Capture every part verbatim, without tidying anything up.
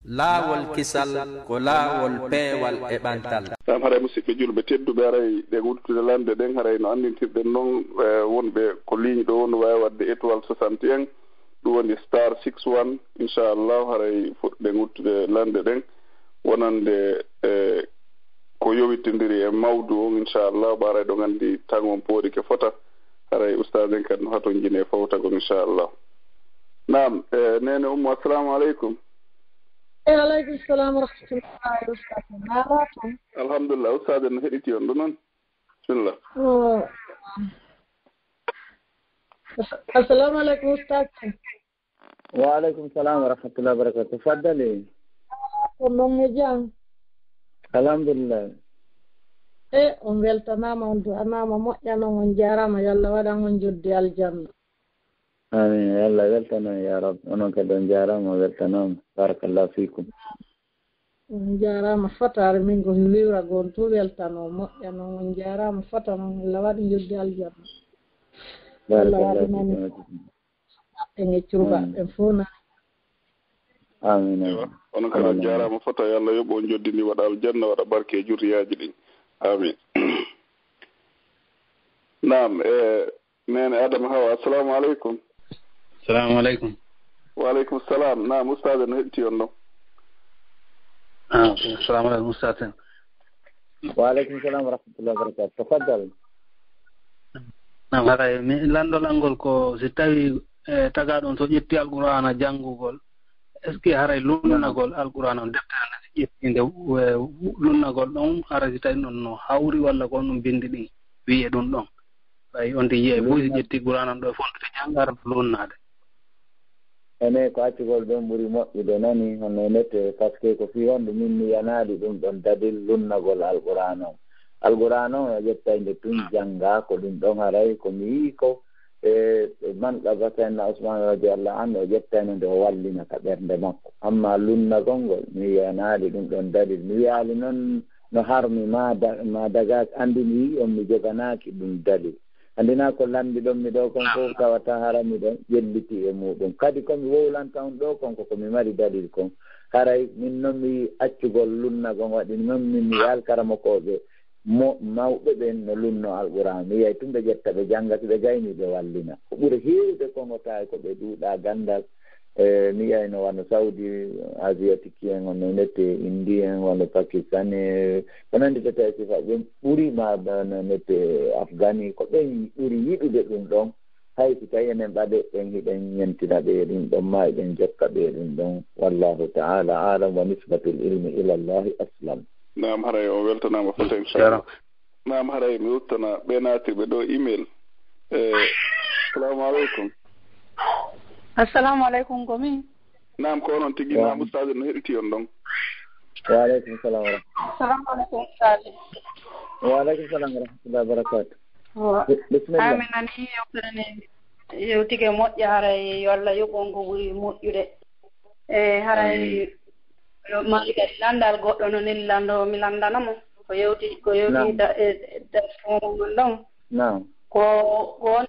Laawol kisal ko laawol peewal e ɓantal. Naam, haray musidɓe julɓe tedduɓe, haray ɗen wuttude lande ɗen, haray no anndintirɗen non, eh, wonɓe ko ligne ɗo, no waawi waɗde étoile soixante et un, ɗum woni star six one, inchallah, haray fuɗɗen wuttude lande ɗen, wonande, eh, ko yowitindiri e mawdu on, inchallah, ɓa haray ɗon anndi tan on pooɗike fota, haray ustaas en kadi no hatonjini e fawtagol, inchallah. Naam, eh, neene Ummu, assalamu aleykum. Wa aleykum salam wa rahmatullahi wa barakatuh. Naalaa toon. Alhamdulillah, ustaade no heɗiti on ɗo noon. Bismillah. Oh. Assalamu aleykum ustaade. Wa aleykum salam wa rahmatullahi wa barakatuh. Faddali. Ko noon e jam. Alhamdulillah. E on weltanaama, on du'anaama moƴƴa noon, on jaaraama, yo Allah waɗan on joddi aljanna. Amin. Yo Allah weltano en ya Rabbi. Onon kadi on jaaraama, on weltanaama. Barakallahu fiikum. On jaaraama fota, haray min ko mi wiwra goo on tun weltanoo moƴƴa noon, on jaaraama fota noon, Allah waɗi joddi aljanna. Allah waɗi nani. En e curba en fof nani. Amin. Eywa. Onon kadi on jaaraama fota, yo Allah yoɓu on joddi ndi, waɗa aljanna, waɗa barke e jurriyaaji ɗin. Amin. Naam, e Neene Adama Hawa, assalamu aleykum. Salamu aleykum. Wa aleykum salam. Naam, ustaade no heɗiti on ɗon. Ah, assalamu aleykum ustaade. Wa aleykum salam wa rahmatullahi wa barakatuh. Tafaddal. Naam, haray mi lanndol an ngol ko si tawi e tagaaɗo on so ƴetti alqur'aana janngugol, est ce que haray lunnagol alqur'aana on deftere nde si ƴetti nde lunnagol ɗon haray si tawi ɗon no hawri walla ko honɗum binndi ɗin wi'i e ɗum ɗon? Ɓay on tigi yi'ay buy si ƴetti Qur'aana on ɗo e fondude jannga, hara no lunnaade. Ene ko accugol ɗon ɓuri moƴƴude nani, hono nete, parce que ko fii honɗum min mi yanaali ɗum ɗon dalil lunnagol Alqur'aana on. Alqur'aana on o ƴettay nde tun jannga, ko ɗum ɗon haray ko mi yi'i ko e manqaba Sayyidina Usmaan radiyallahu anhu, o ƴettayno nde o wallina ka ɓernde makko. Amma lunnagol ngol, mi yanaali ɗum ɗon dalil. Mi wi'aali non no harmi ma da-, ma dagaaki, anndi mi wi'i on mi joganaaki ɗum dalil. Anndi naa ko lanndiɗon mi ɗoo kon fof tawata hara miɗo ƴelliti e muuɗum. Kadi ko mi wowlanta on ɗoo kon ko ko mi mari dalil kon. Haray min non mi wi'i accugol lunnagol waɗi non min mi wi'aali karamokooɓe mo mawɓe ɓen no lunno Alqur'aana. Mi wi'ay tun ɓe ƴetta ɓe jannga, si ɓe gaynii ɓe wallina. Ko ɓuri heewde kon o tawi ko ɓe ɗuuɗaa ganndal. E, mi yiyayno wano Saudi, Asiatique en, wano nette Indi en, wano Pakistan e ko nanndi tata e sifa, ɓen ɓuri ma nette Afghani, ko ɓen ɓuri yiɗude ɗum ɗon. Hay si tawi enen ɓaɗe ɓen hiɗen ñentina ɓe e ɗum ɗon, ma eɗen jokka ɓe e ɗum ɗon. Wallahu ta'ala alam wa nisbatul ilmi ila Allahi aslam. Naam, haray on weltanaama fota inchallah. Naam, haray mi uttana ɓe naatirɓe ɗo email. Eh, salamu aleykum. Assalamu aleykum, ko min. Naam, ko onon tigi. Naam, ustaade no heɗiti on ɗon. Wa aleykum salam wa rahmatullahi. Assalamu aleykum, ustaade. Wa aleykum salam wa rahmatullahi wa barakatuh. Bismillah. Amin, nani yewtere nde yewtike moƴƴa, haray yo Allah yoɓu on ko ɓuri moƴƴude. E haray maali kadi lanndal goɗɗo no neli lanndo mi lanndana mo ko yewti ko yewti e darsumo mon ɗon. Ko ko on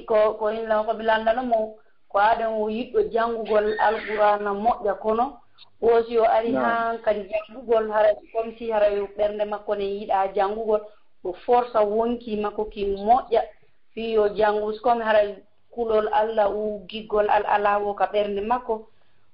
ko ko inla ko mi lanndana mo ko aden o yiɗɗo janngugol Alqur'aana moƴƴa, kono o si o ari haa kadi janngugol haray comme si haray ɓernde makko ne yiɗaa janngugol, o forsa wonkii makko ki moƴƴa fii yo janngu, si comme haray kulol Alla uu giggol al alaa woo ka ɓernde makko.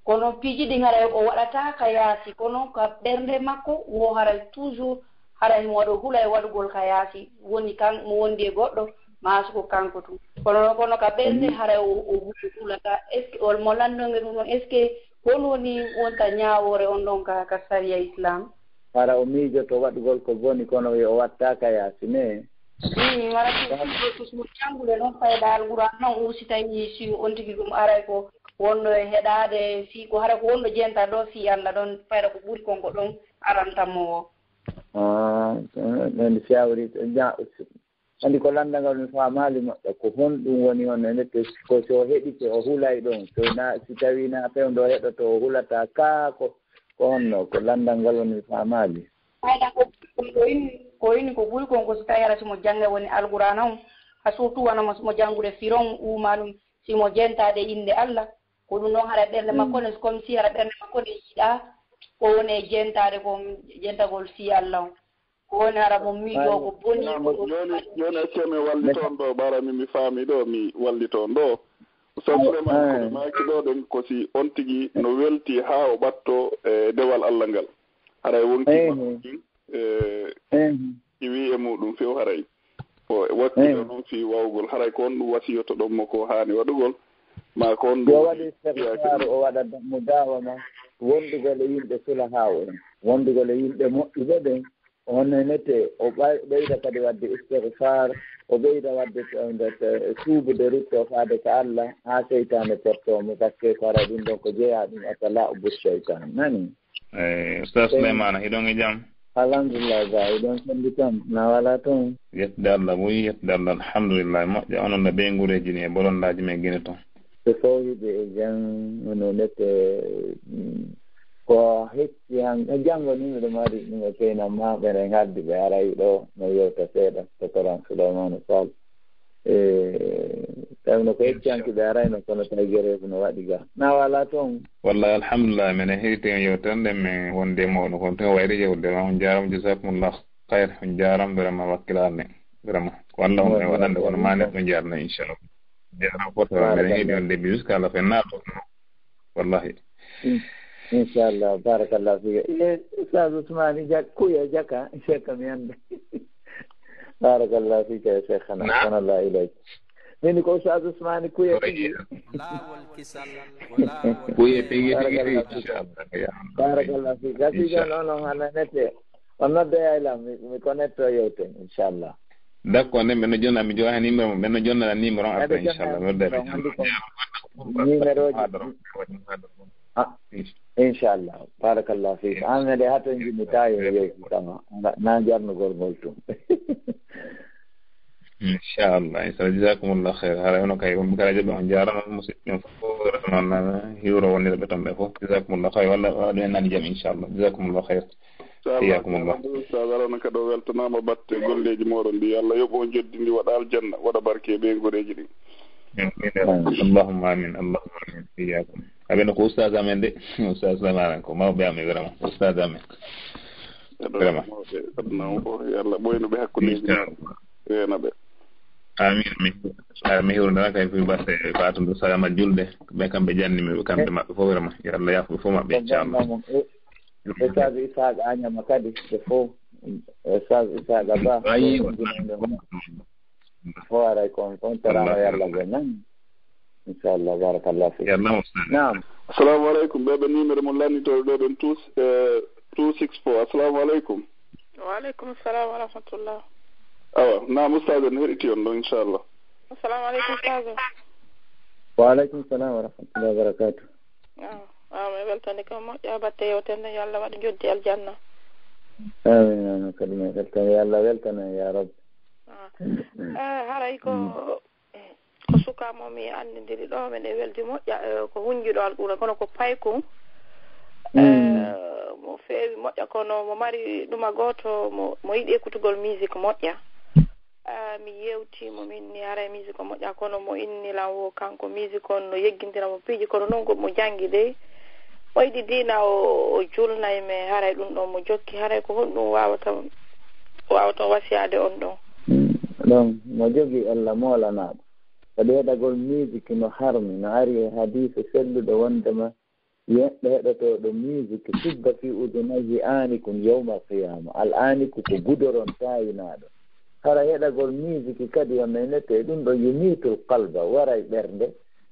Kono piiji ɗin haray o waɗataa ka yaasi, kono ka ɓernde makko woo haray toujours haray himo waɗa hula e waɗugol ka yaasi, woni kan mo wondi e goɗɗo maa si ko kanko tun. Kono kono ka ɓernde haray o o hulataa. Est ce que on mo lanndonge ɗum ɗon, est ce que hol woni wonta ñaawoore on ɗon ka ka sariya Islam? Hara o miijoto waɗugol ko boni kono o wattaaka yaasi ne. Ii, hara ko ɗum ɗo tusngu janngude noon fayda Alquraan noon, uu si tawii si on tigi ɗum aray ko wonɗo e heɗaade fii ko hara ko wonɗo jenta ɗo fii Alla ɗon fayda ko ɓuri kon ko ɗon aranta mo woo. Aa, ɗon si a wari Anndi ko lannda ngal mi faamaali moƴƴa, ko honɗum woni hono e nette ko si o heɗike o hulay ɗon, so na si tawii na fewndo o heɗoto o hulataa kaa ko ko honno ko lannda ngal woni mi faamaali. Fayda ko ko ini ko ɓuri kon ko si tawii hara si mo jannga woni Alqur'aana on, haa surtout wano mo mo janngude firon uumaa ɗum si mo jentaade innde Alla. Ko ɗum ɗon hara ɓernde makko ne comme si hara ɓernde makko ne yiɗaa ko woni e jentaade kon, jentagol fii Alla on. Ko woni hara mo miijoo ko boni. Jooni, jooni accee mi wallito on ɗo, ɓaara mi, mi faami ɗo, mi wallito on ɗo. Ustaz Suleyman, ko ɓe maaki ɗo ɗen, ko si on tigi no welti haa o ɓatto e dewal Alla ngal. Haray wonkii makko kin, e, iwi e muɗum few haray. O wakkila ɗum fii wawgol. Haray ko on ɗum wasiyoto ɗon mo ko haani waɗugol. Ma ko on ɗum yo waɗi istigfaar, o waɗa da-, mudaawama, wondugol e yimɓe sulahaaw en, wondugol e yimɓe moƴƴuɓe ɓen. O nenete, o ɓay-, ɓeyda kadi waɗde istigfaar, o ɓeyda waɗde, eh, nde, eh, tuubude, rutto faade ka Alla, haa seytaane portoo mo, parce que ko haray ɗum ɗon ko jeyaa ɗum e tala'ubu seytaan. Nani? Eh, Ustaz Suleymaana, hiɗon e jam? Alhamdulillah, ba, hiɗon selli kam, na wala toon? Yettude Allah buy, yettude Allah, alhamdulillah, moƴƴa, onon no ɓeynguureeji ni e bolondaaji men Gine toon. Ɓe fow hiɓe e jam, hono nette, mm, ko hecci han, e janngo ni miɗo mari ɗum e peynam ma, ɓe ngardi ɓe aray ɗo, no yewta seeɗa, ko Koran Suleymaana Sall. E, tawno ko hecci hanki ɓe arayno, kono tawi gereefu no waɗi ga. Na wala toon? Wallahi, alhamdulillah, minen heɗiti on yewtere nden, min wondi e mooɗon, kono tun wayri yewde ma. On jaaraama, jazakumullah khayr. On jaaraama, vraiment, wakkilaare nden. Vraiment, ko Allah on e waɗande, kono ma neɗɗo jarna, inchallah. Jaaraama fota, minen heɗi on début jusqu'à la fin, naato. Wallahi. In-, inchallah, barakallah fika. Eh, Ustaz Ousmane Jak-, Kuya Jaka, Jaka mi annda. Barakallah fika ya Cheikhana. Naam. Ahsanallah ilayk. Min ko Ustaz Ousmane Kuya tigi. Laawol kisal, ko laawol Kuya tigi, tigi, barakallah fika. Inchallah, ya. Barakallah fika. Gasi jon on, on hana nette. On nodde ay lam, mi, mi connecto yewten, inchallah. D'accord, nden ɓen no jonna, mi joga numéro mo, ɓen no jonna numéro on après, inchallah. Numéro ji. Ah, inchallah. Barakallah fik. An nde hato jimmi tayo yew sama. Na, na jarnugol ngol tun. Inchallah, inchallah. Jazakumullah khair. Haray hono kay, on kala jaɓi, on jaaraama, musidɓe ɓen fof, rahman, hiwro wonirɓe toon ɓe fof. Jazakumullah khair. Walla, walla ɗum en nani jam, inchallah. Jazakumullah khair. Inchallah. Iyakumullah. Ustaz, Allah on kadi o weltanaama batte golleeji mooɗon ɗi. Allah yoɓu on joddi ndi, waɗa aljanna, waɗa barke e ɓeynguureeji ɗin. Amin. Allahumma amin, Allahumma amin. Iyakum. Aɓe no ko ustaz amen de. Ustaz Suleymaana ko mawɓe amen, vraiment. Ustaz amen. Vraiment. Mawɓe aduna on fof, yo Allah ɓoynu ɓe hakkundeeji maɓɓe. Inchallah. Reena ɓe. Amin, amin. Ara mi hiwrondira kay fi batte Fatou Ndour Salama Julde. Ɓe kamɓe janni mi, kamɓe maɓɓe fof, vraiment. Yo Allah yaafo ɓe fof maɓɓe, inchallah. Ustaz Isaac Agnama kadi, ɓe fof. Ustaz Isaac Ba. Ayi, fof aray kon, kon taraama yo Allah ɓe nan. Inchallah, barakallah fik. Naam. Assalamu alaikum. Ɓe, ɓe numéro mo lannitooɗo ɗo ɗon tous, eh, two six four. Assalamu alaikum. Wa alaikum salam wa rahmatullah. Awa, naam, ustaz, en heɗiti on ɗon, inchallah. Assalamu alaikum, ustaz. Wa alaikum salam wa rahmatullahi wa barakatuh. Awa, awa, mi weltani ko moƴƴa batte yewtere nden, yo Allah waɗ joddi aljanna. Amin, amin, kadi mi weltani, yo Allah weltana, ya Rabbi. Awa. Eh, haray ko Ko suka mo mi anndindiri ɗo, men e weldi moƴƴa, eh, ko hunjuɗo Alquraan, kono ko paykun. Eh, mo feewi moƴƴa, kono mo mari ɗuma gooto, mo, mo yiɗi ekkutugol musique moƴƴa. Eh, mi yewti mo, min ni haray musique moƴƴa, kono mo inni lan wo kanko musique on no yeggintira mo piiji, kono non ko mo janngi dey. O yiɗi diina, o, o julnay, mais haray ɗum ɗon mo jokki, haray ko honɗum wawata, wawata wasiyaade on ɗon? Mm, ɗon mo jogii Alla moolanaaɗo. Kadi heɗagol musique no harmi, no ari e hadiise selluɗo wondema neɗɗo heɗotooɗo musique subba fi udunayhi aanikun yawmal qiyaama. Al aaniku ko gudoron taayinaaɗo. Hara heɗagol musique kadi on nenete ɗum ɗon yumiitul qalba, waray ɓernde.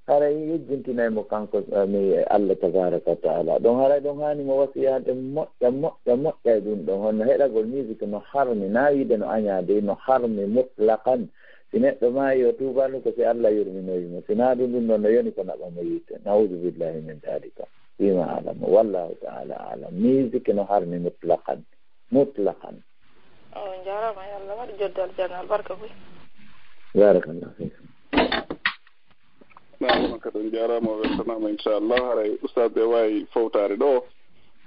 Haray yejjintinay mo kanko, eh, mi Allah tabaraka wa taala. Ɗon haray ɗon haani mo wasiyaade moƴƴa, moƴƴa, moƴƴa e ɗum ɗon. Honno heɗagol musique no harmi, na wiide no añaade, no harmi mutlaqan. Si neɗɗo maayi o tuubaali ko si Allah yurminoyi mo. Si na ɗum ɗum ɗon no yoni ko naɓa mo yiite. Na'uudu billahi min daalika. Fima a'lamu. Wallahu taala a'lam. Musique no harmi mutlaqan. Mutlaqan. On njaaraama, yo Allah waɗ jodde aljanna, albarka buy. Barakallahu fiikum. Naam, kadi on njaaraama, o weltanaama, inchallah. Haray ustaz ɓe waawi fowtaade ɗo.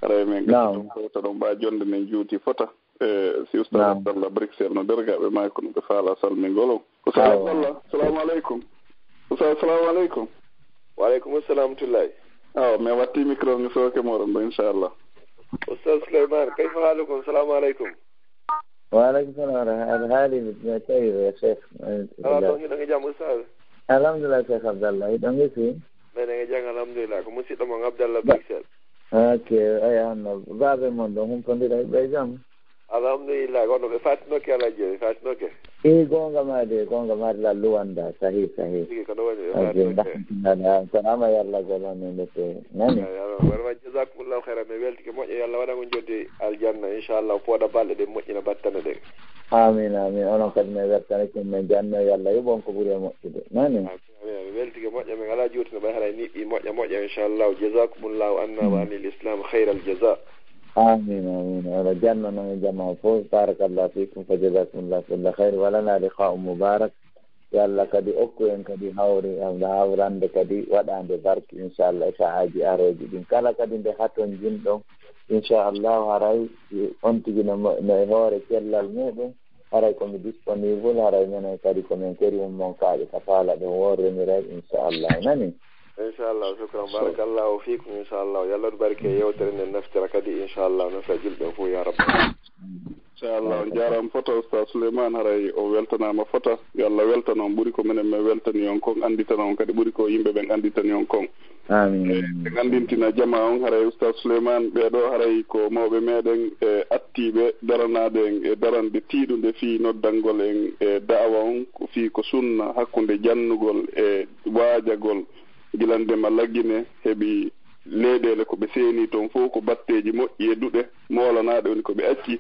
Haray men gasa toon fowta ɗon, ɓa jonnde nden juuti fota. E, si ustaz Abdallah Bruxelles no derga, ɓe maayi kono ɓe faala salmingol on. Ustaz Abdallah, salamu aleykum. Ustaz, salamu aleykum. Wa aleykum salam wa rahmatullahi. Awa, mi watti micro mi sooke moɗon ɗo, inchallah. Ustaz Suleyman, kayfa halukum? Salamu aleykum. Wa aleykum salam wa rahmatulah. Haali mi tawi, Cheikh. Ala ɗon hiɗon e jam, Ustaz? Alhamdulillah, Cheikh Abdallah. Hiɗon e fii? Menen e jam, alhamdulillah. Ko musiɗɗo mon Abdallah Ba- Bruxelles. Ok, eyi, honno baabe mon ɗon, humpondira ɓe jam? Alhamdulillah, kono ɓe fatinoke, Alhaji, ɓe fatinoke. Eyi, goonga ma de, goonga ma de, la luwanda, sahi, sahi. Tigi ko ɗo woni, ɓe Ok, fatinoke. Alhamdulillah, salama, yalla golo ne ndete, nani? Eyi, alhamdulillah, jazakumullahu khairan, mi weltike moƴƴo, yalla waɗan on joddi aljanna, inchallah, pooɗa balɗe ɗen, moƴƴina battane ɗen. Amin, amin, onon kadi mi weltanike, min janno, yalla yoɓon ko ɓuri e moƴƴude, nani? Amin, amin, mi weltike moƴƴo, min ala juutno ɓay haray niɓɓi moƴƴa, moƴƴa, inchallah, jazakumullahu anna wa anil islam khairal jaza. Amin, amin. Oɗo janno noon e jamaa fof. Barakallahu fikum, fa jazakumullahu kulla khayr. Wa lana liqa'u mubarak. Yo Allah kadi okku en kadi hawri, hawrande kadi waɗande barke, inchallah, e sahaaji arooji ɗin. Kala kadi nde haton jinɗon, inchallah, haray on tigi no mo-, no e hoore cellal muɗum, haray ko mi disponible, haray menen kadi ko min keri ummon kaaƴe ka paala ɗon won remiray, inchallah. Nani? Inchallah, shukran. Barakallahu fikum, inchallah. Yo Allah waɗu barke e yewtere nden, naftira kadi, inchallah, nafa julɓe fof, ya rabbi. Inchallah, on jaaraama fota, Oustaz Souleymane, haray o weltanaama fota. Yo Allah weltan on ɓuri ko menen men weltani on kon, annditana on kadi ɓuri ko yimɓe ɓen annditani on kon. Amin. E, en anndintina jamaa on, haray Oustaz Souleymane, ɓee ɗoo haray ko mawɓe meɗen, e, attiiɓe daranaade en e darande tiiɗunde fii noddangol en e da'awa on, ko fii ko sunna hakkunde jannugol e waajagol. Gila ndema laggine heɓi leyɗeele ko ɓe seeni toon fof ko batteeji moƴƴi e duɗe moolanaaɗe woni ko ɓe acci.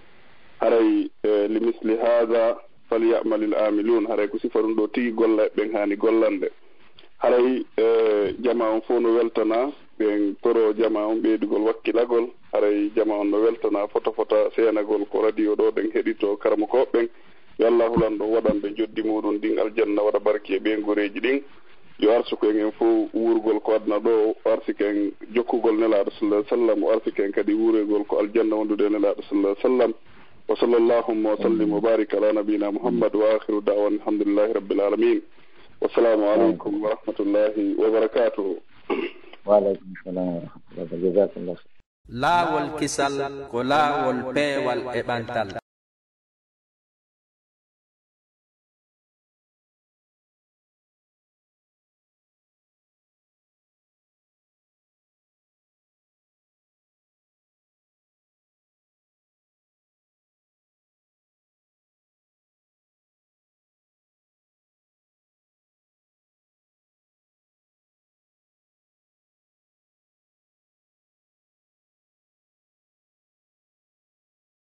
Haray, e, li misli haada falyamalil aamiluun. Haray ko sifa ɗum ɗo tigi gollaaɓe ɓen haani gollande. Haray, e, jamaa on fof no weltana, ɓen toro jamaa on ɓeydugol wakkilagol. Haray jamaa on no weltana fota fota seenagol ko radio ɗo ɗen heɗito karamokooɓe ɓen. Yo Allaahu lanɗo waɗan ɓe joddi muɗum ndin aljanna, waɗa barki e ɓeyngoreeji ɗin. Yo arsuko en en fof wuurgol ko aduna ɗo, o arsika en jokkugol Nelaaɗo sallallahu alaihi wasallam, o arsika en kadi wuurgol ko aljanna wondude e Nelaaɗo sallallahu alaihi wasallam. Wa sallallahu wa sallim wa barik ala nabiyina Muhammad wa akhiru da'wana alhamdulillahi rabbil alamin. Wassalamu alaikum wa rahmatullahi wa barakatuh. Wa alaikum salam wa rahmatullahi wa barakatuh. Jazakallah. Laawol kisal ko laawol peewal e ɓantal.